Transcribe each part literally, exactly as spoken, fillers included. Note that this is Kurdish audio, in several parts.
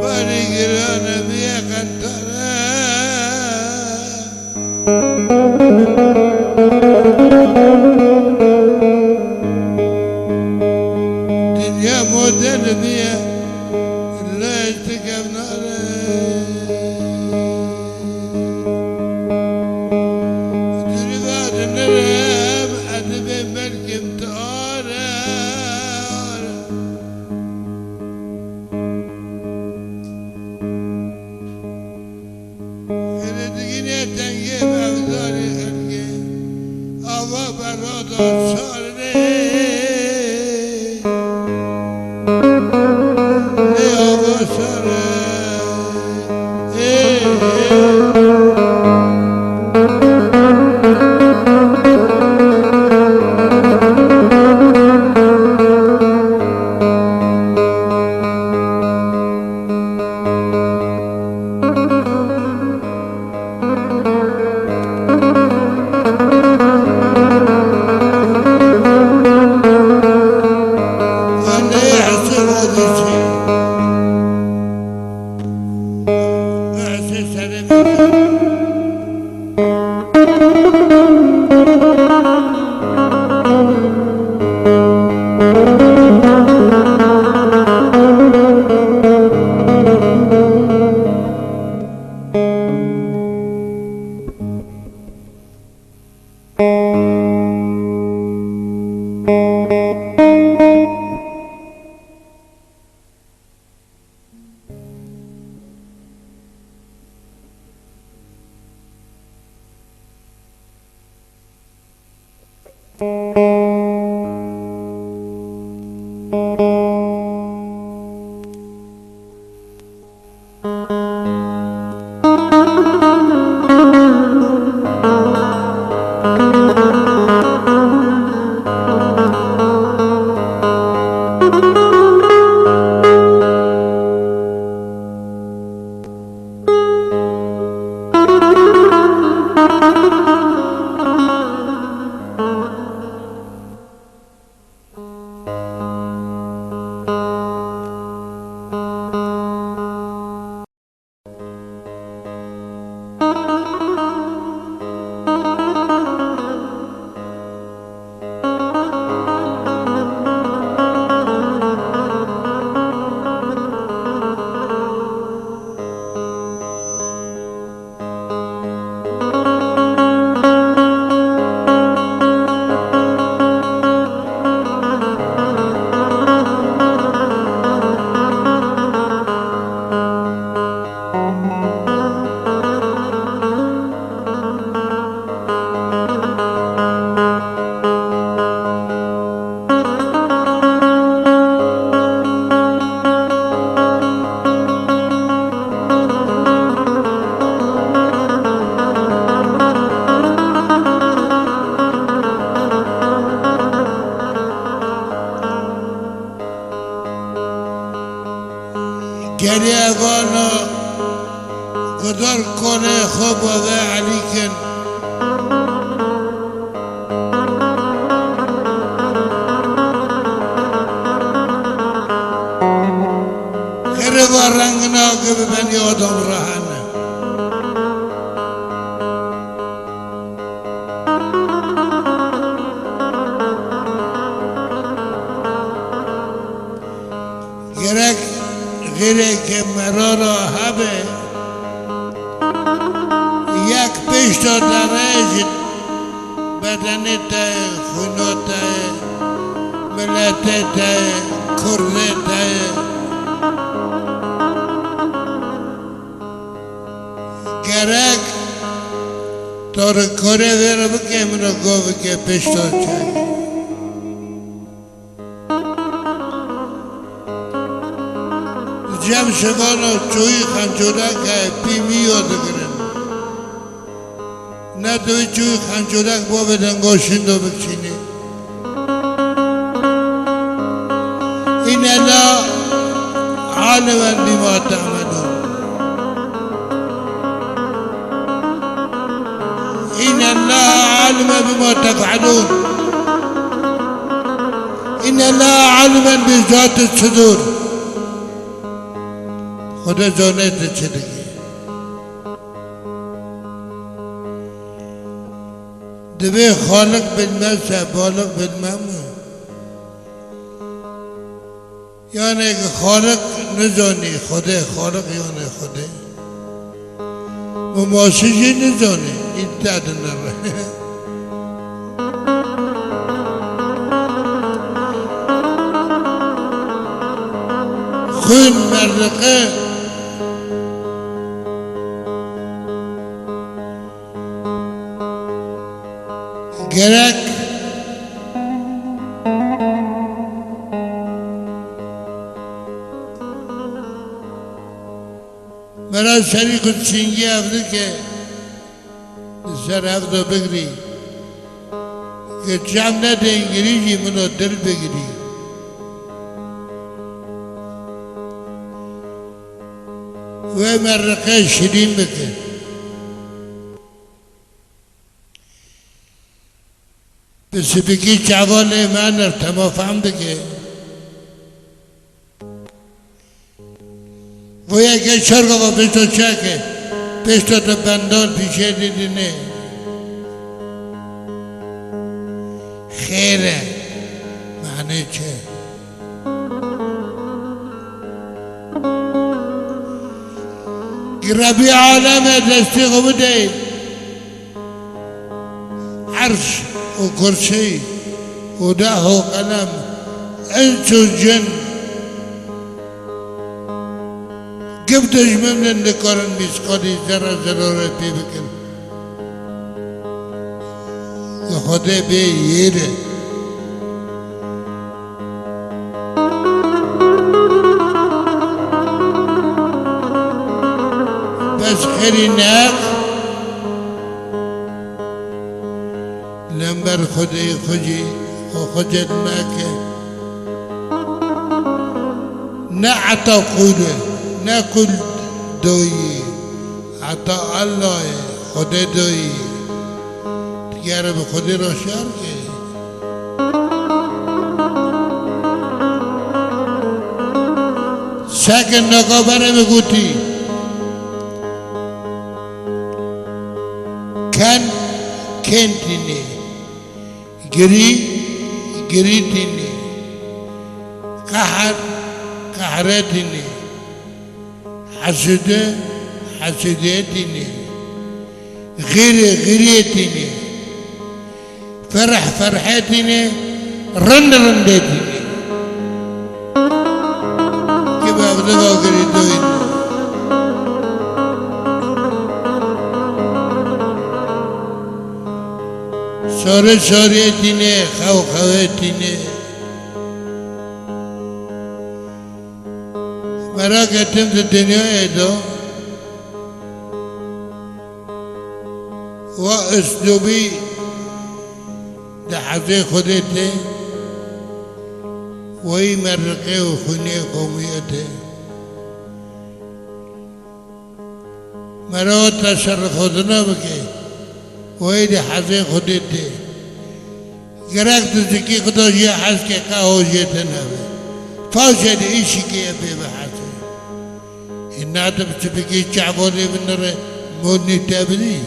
Barî giran e bîye qentare. Dinya modern bîye, lê ez dikevnare. Dûrî ve dinirem, edibê belkim tu are, are. Xêrê digînê tengê mevdarê xelkê, ava berada şarê. Ê ava şarê. Ê, ê. Gerê evana gudar konê xwe bave Elî kin. Xereba rengina ke bi benî adam re hene. Gerek xêreke merara hebe, yek pişta derê ji bedenê te, xwîna te, miletê te, kurdê te. Gerek to rikorê vê re bike, min re govike pişta çay. Cem şivana çoyî xencodak e, pîmî yo digirin. Ne divê çoyî xencodak bavê dengo şindo bikişînê. Îne la alime bîma te'melûn. Îne la عالم بما تفعلون. إن الله عالم بذات الصدور. Xwedê zane tu çi dikî. Divê Xaliq bilmezse, Baliq bilmem. Yanê Xaliq nizanî, Xwedê Xaliq yanê Xwedê. Û masî jî nizanî, îddia dinere. Xwîn, merriqe. Gerek mera serî ku çingî ev dike, li ser ev de bigirî. Ke çem nede îngilîzî min o dil bigirî. Wê me riqê şirîn bike. Bi sipikî çavalê me nir, te ma fehm dike. Vo yeke çar gava pişta çeke, pişta te bendal pîşê didine. Xêr e, mane çi? Rebî aleme destê xwe bideyî. Erş û kursî û deh û qelem, ins û cin, giv dijmin din dikarin mîsqalî zerre zerarê pê bikin. Li Xwedê bê yêr e. Bes xêrî neq, lember Xwedê xwe jî xwe xecel meke. Ne ata qûl e, ne qûl doyî, ata Allah e, Xwedê doyî. Digere bi Xwedê re şer ke. Seke naka berê min gotî. Ken, ken tînê. Girî, girî tînê. Qehr, qehre tînê. Hesûde, hesûdê tînê. Xîrê, xîrê tînê. Ferh, ferhê tînê. Rind, rindê tînê. Ki bi evliga girî doyîn. Sarê, sarê tînê, xew, xewê tînê. Merak ettim di dinyayê de wa uslûbî di hezê Xwedê tê, wayî merriqê û xwînê qomiyetê. Mera teşerrufatina bike. Wê di hezê Xwedê tê. Gerek tu zikî Xuda jê hez ke qeho jê te nebe. Faşe de îşî ke pê bihese. Hîna tu bi çipikî çavolê binire, monî te bidî.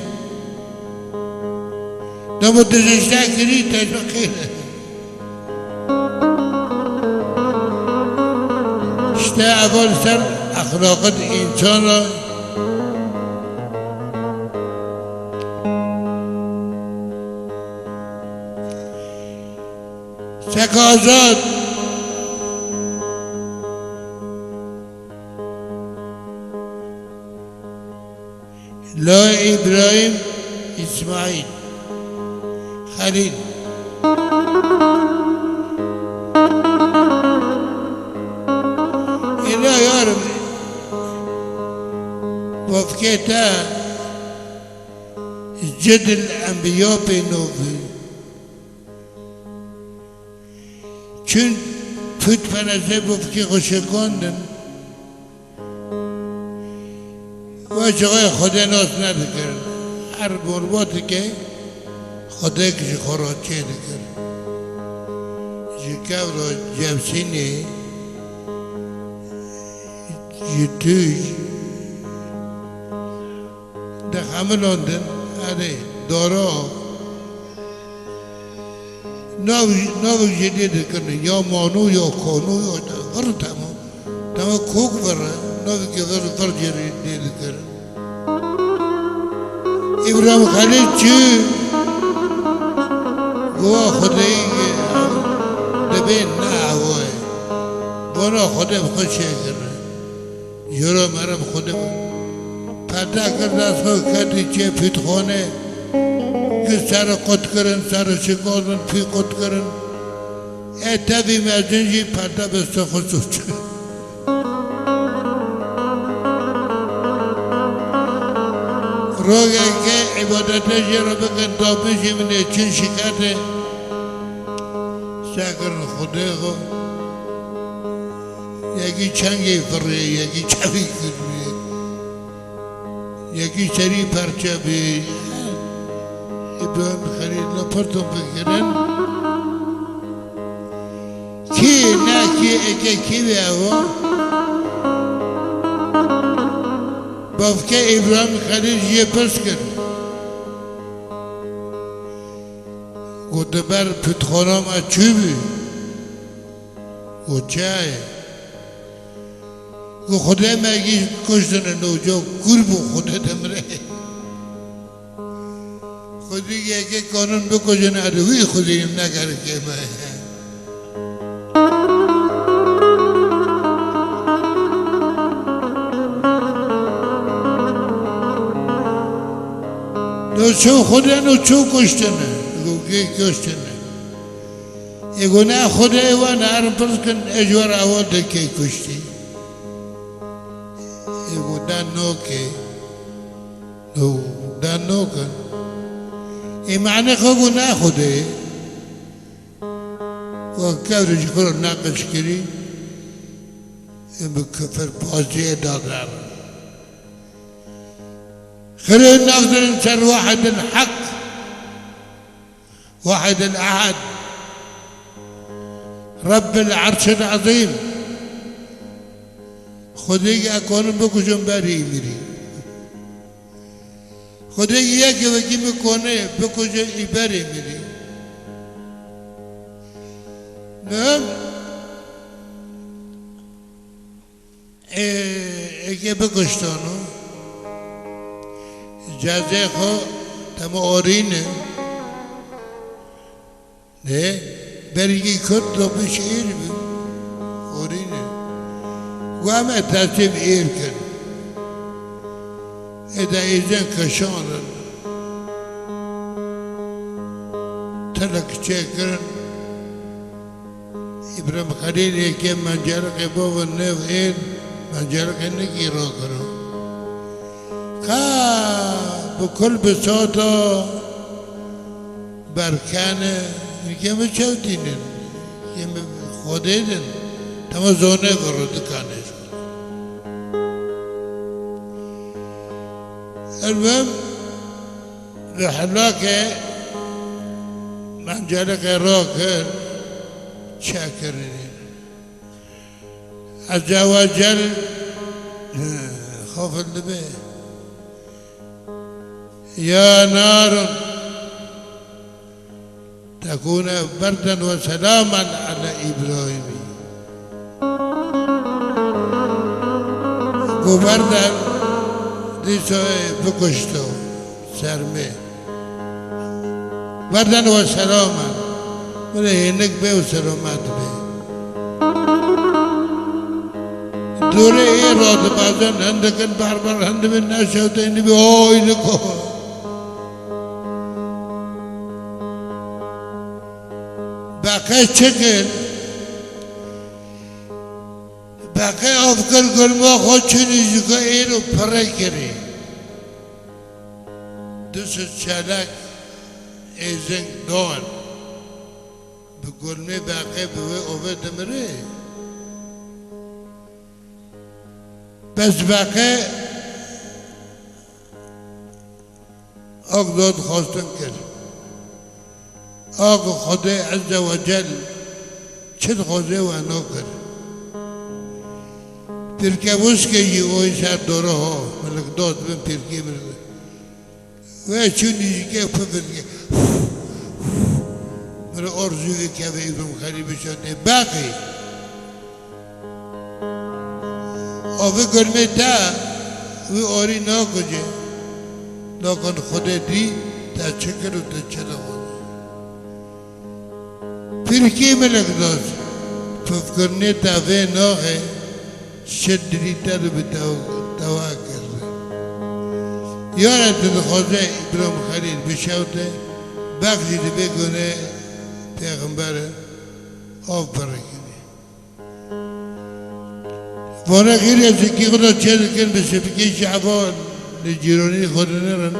Demo tu ji şte kirî, te ji xêr e. İşte ev li ser exlaqet însana. Sek azad. La Îbrahîm Îsmaîl Xelîl. Êla yarim, bavkê te Cedil Enbiya pê navî. Çün pût penezê bavkê xwe şikandin. Ve çaxê Xwedê nas nedikirin. Her morbatike Xwedek ji xwe re çê dikir. Ji kev re cevsînê, ji tûj, dixemilandin, erê, dara, nav-, navek jê lê dikirin, ya Mano, ya Kano, ya vir, temam. Dema kok vir e, navekî vir, vir jê re lê dikirin. Îbrahîm Xelîl çû, gowa Xwedê, dibê ne ew e. Bona Xwedê bi xwe çêkirine. Jêra mere bi Xwedê bi. Perde kir dest xwe, ketî çê pîtxanê. Gi serê qut kirin, serê şikandin, pî qut kirin. Ê tevî mezin jî perde bi ser xwe soç. Rogeke îbadetê jê re bikin, da bijî min ê çin şikete. Sekirin Xwedê xwe. Yekî çengê firê, yekî çavî kiriye. Yekî serî perçe bî. Îbrahîm Xelîl li pirtûn bikirin. Kî ne kî eke kî bî ew? Bavke Îbrahîm Xelîl jê pirs kir. Got, di ber pîtxana me çûbî? Got, çi ye? Got, Xwedê me kiştine, no ca kûr bû, Xwedê demire. Xwedê yekê kanin bikujin, erê wî Xwedê ne gerikê me ye. No çû Xwedê, no çû kuştine. Got, kê kuştine? Ê got, ne Xwedê, wan herin pirs kin, ê ji we re ewa de kê kuştî? Ê got, den nokê. No, den nokin. Ê mane xwe got, ne Xwedê. Wa kevre ji xwe re neqij kirî. Ê bi kifir paziyê dader. Xirê navdirin ser wahidin heq. Wahid el-Ehad, Rabbil Erşil Ezîm. Xwedê yê ekonin bikujin berî îmirî. Xwedê yê yekê wekî min konê bikujin î berî îmirî. Muhim, Ê, eke bikuştano, cezê xwe dema orîne, ne, berî kî kurt do bi şiir bi, orîne. Û em e teslim êr kin. Ê de êzên kişanin. Telek çêkirin. Îbrahîm Xelîl yekê menceliqê bavin nêv ên, menceliqê nikî rakiro. Ka bi kul bi sota berkene, yekê mi çewtînin, yekê mi Xwedê din, tema zonê goro dikanê. Elbem Li helakê menceliqê rakir, çêkirinê. Ezze ve Cel, xafil dibe. Ya narun tekûne berden ve selamen ala Îbrahîmî. Ku berden dîsa bikuşto sermê. Berden ve selamen. Bire hênik bê û selamet bê. Dûrê ê radibezin hindikin berber hindibin neşewteyni bi oy niko. Beqe çi kir? Beqe av kir gulma xwe çûnî ji ku êr û pirê kirî. Du sed çelek êzing don. Bi gulmê beqe bi wê ovê dimirê. Bes beqe Ak dad xwestin kir. Axê Xwedê Ezze ve Cel çi dixwaze we nakir. Pîrkevûskê jî oyî ser dore ha, milikdot bin pîrkê min. Wê çû nîjikê pifirkê. Min arzû vê kevê Îbrahîm Xelîl bişewitê. Beqî. Avê gurmê te wî arî nakuje. Lakin Xwedê dî te çi kir û tu çi dixwazî. Pîrkê milikdot, pifkirinê te vê naxê, şit dirî te dibe tew-, tewa kir. Yare tu dixwaze Îbrahîm Xelîl bişewite, beq jî divê gune pêxember av birikine. Vana xêr e, zikî xwe da çê dikin, bi şefikê şevan li cîranî xwe dinirin,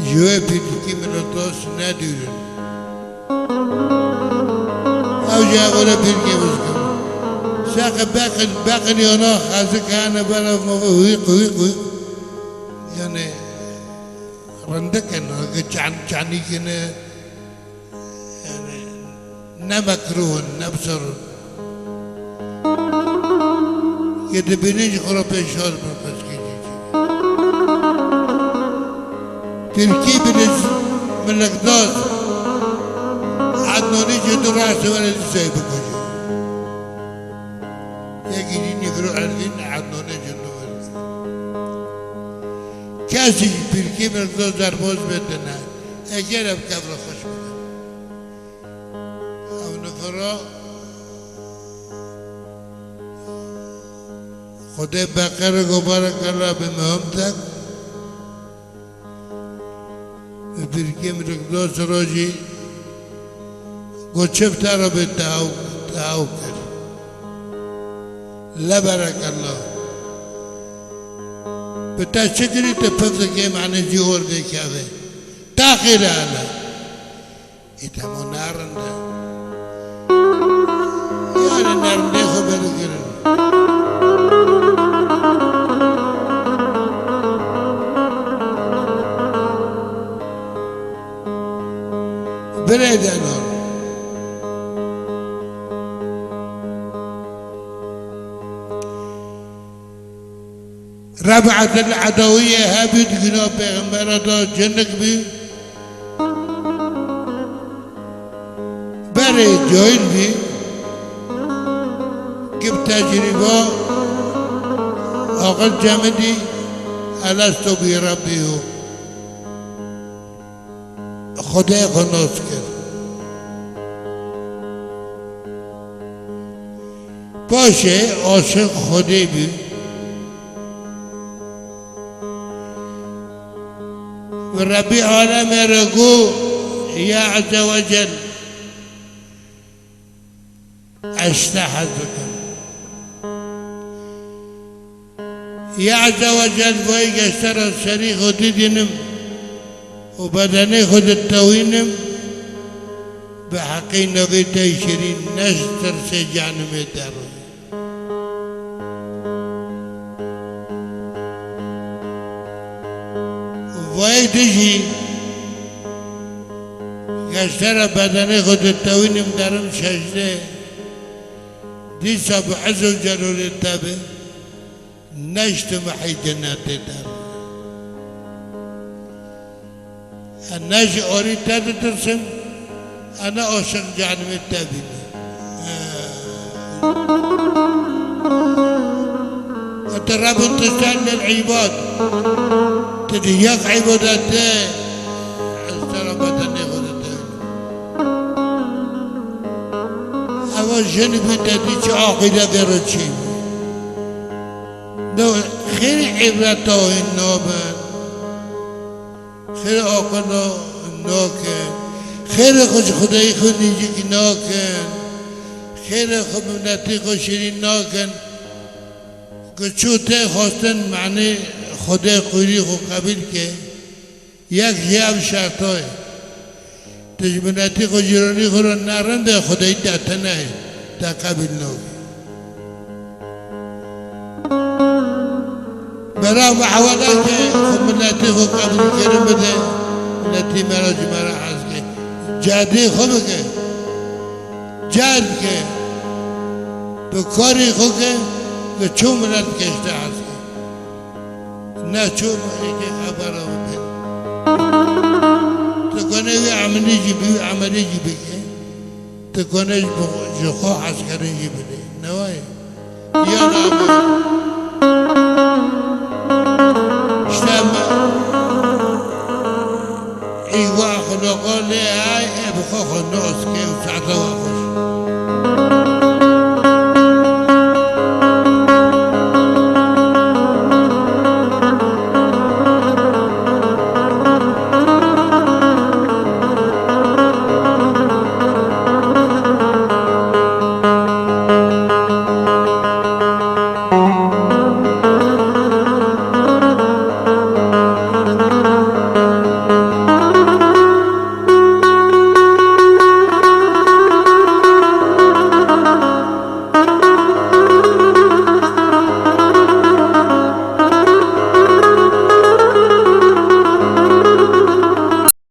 ji wê pîrkî miletdost nedûrin. Ew jî evore pîrkê bizikin. Seqe beqin, beqin yana xezik hene bera mava hûyq, hûyq, hûyq. Yani rindik in, çan-, çanî kine. Yani, ne mekruh in, ne bi şer in. Yê dibînin ji xwe re pêşaz bin xwezkê cî cî. Tirkî biliz milikdar. Ednanî ji du rehse were dîsayê bikuje. Yekî jî nîvro erdîn Ednanê ji du were. Kesî ji pîrkê milikdar derbaz bê tine. Eger ev kevre xweş bike. Ew nifira Xwedê beqer go barekella bi mihim tek. Bi pîrkê milikdar sira jî go çift te re bi tehaw, tehaw kir. Le berekella. Bi te çi kirî tu pif dikê, mane jî hor vêkevê. Te xêre hele. Îtemo nerinde. Yani nerinde xwe berigirin. Birêdenan. Reb'atil Edawiyê hebû di guna pêxembera de cinik bû. Berê cahil bû. Gib tecrîba aqil cemidî elestu bi Rebbikum. Xwedê xwe nas kir. Paşê aşiq Xwedê bû. Bi Rebbî alemê re got, ya Ezze ve Cel, ez ji te hez dikim. Ya Ezze ve Cel, vay geştera serî xwe didînim û bedenê xwe ditewînim, bi heqî navê te şirîn ne ji tirsê cehenimê derû. Vay dijî geştera bedenê xwe ditewînim derim secdê. Dîsa bi ez û celolê te bi, ne ji tu mehî cenetê der. Ez ne ji arî te ditirsim, ez ne aşiq cehenimê te bînim. Ente Rabbun tesellel îbad. Tu di yek îbadetê, ez te re bedenê xwe dide. Eva jin bî te dî çi aqîde vê re çî bû. No, xêr îbreta hîn nabin. Xêr aqil nakin. Xêr xwe ji Xwedayî xwe nêzîk nakin. Xêr xwe bi miletî xwe şirîn nakin. Ku çû tê xwestin, manî Xwedê qûrî xwe qebîl ke. Yek ji ev şerto ye. Tu ji miletî xwe, cîranî xwe re ne rind e, Xwedayî te tine ye, te qebîl nake. Bera me hewala ke xwe miletî xwe qebîlkirin bide, miletî me re ji me re hez ke. Cerdê xwe bike. Cerd bike. Tu karê xwe ke, tu çû milet dike ji te hez ke. Ne çû êkê hebara bibê. Tu kone wî emelî jî bî, wî emelî jî bike. Tu kone ji bo, ji xwe hezkirin jî bidê. Ne wayê? Ya na wayê? İşte me, îwa xloqa lê ay, e bi xwe xwe nos ke û saete wa xweş.